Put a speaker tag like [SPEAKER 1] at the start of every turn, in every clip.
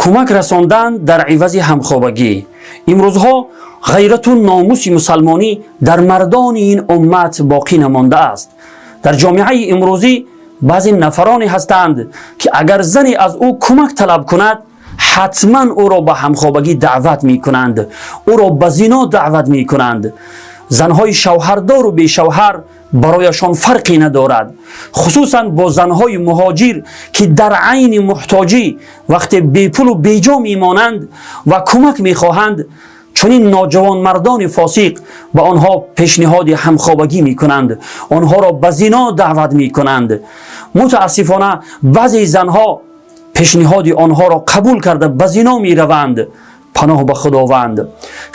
[SPEAKER 1] Кӯмак расондан дар ивази ҳамхобагӣ. Имрӯзҳо ғайрату номуси мусалмонӣ дар мардони ин уммат боқӣ намондааст. Дар ҷомеаи имрӯзӣ баъзе нафароне ҳастанд, ки агар зане аз ӯ кӯмак талаб кунад, ҳатман ӯро ба ҳамхобагӣ даъват мекунанд, ӯро ба зино даъват мекунанд. Занҳои шавҳардору бешавҳар барояшон фарқе надорад, хусусан бо занҳои муҳоҷир, ки дар айни муҳтоҷӣ вақте бепулу беҷо мемонанд ва кӯмак мехоҳанд, чунин ноҷавонмардони фосиқ ба онҳо пешниҳоди ҳамхобагӣ мекунанд, онҳоро ба зино даъват мекунанд. Мутаассифона, баъзе занҳо пешниҳоди онҳоро қабул карда, ба зино мераванд. Паноҳ ба Худованд.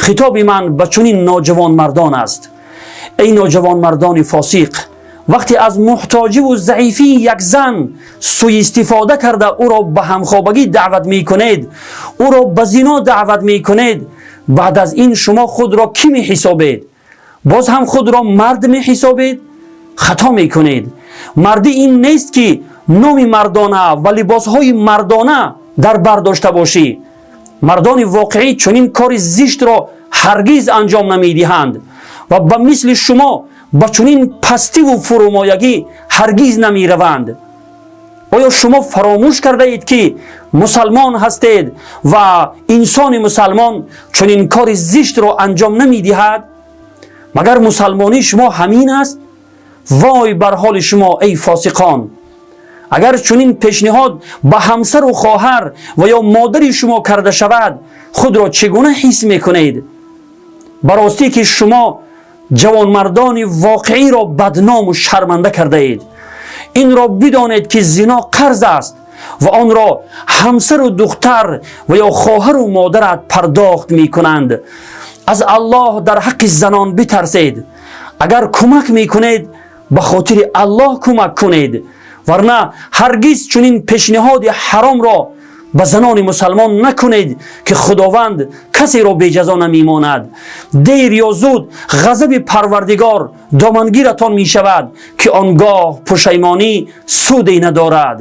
[SPEAKER 1] Хитоби ман ба чунин ноҷавонмардон аст: эй ноҷавонмардони фосиқ, вақте аз муҳтоҷиву заифии як зан сӯистифода карда, ӯро ба ҳамхобагӣ даъват мекунед, ӯро ба зино даъват мекунед, баъд аз ин шумо худро кӣ меҳисобед? Боз ҳам худро мард меҳисобед? Хато мекунед. Мардӣ ин нест, ки номи мардона ва либосҳои мардона дар бар дошта бошӣ. Мардони воқеӣ чунин кори зиштро ҳаргиз анҷом намедиҳанд ва ба мисли шумо ба чунин пастиву фурӯмоягӣ ҳаргиз намераванд. Оё шумо фаромӯш кардаед, ки мусалмон ҳастед ва инсони мусалмон чунин кори зиштро анҷом намедиҳад? Магар мусалмонии шумо ҳамин аст? Вой бар ҳоли шумо, эй фосиқон! Агар чунин пешниҳод ба ҳамсару хоҳар ва ё модари шумо карда шавад, худро чӣ гуна ҳис мекунед? Ба ростӣ, ки шумо ҷавонмардони воқеиро бадному шарманда кардаед. Инро бидонед, ки зино қарз аст ва онро ҳамсару духтар ва ё хоҳару модарат пардохт мекунанд. Аз Аллоҳ дар ҳаққи занон битарсед. Агар кӯмак мекунед, ба хотири Аллоҳ кӯмак кунед, варна ҳаргиз чунин пешниҳоди ҳаромро ба занони мусалмон накунед, ки Худованд касеро беҷазо намемонад. Дер ё зуд ғазаби Парвардигор домангиратон мешавад, ки он гоҳ пушаймонӣ суде надорад.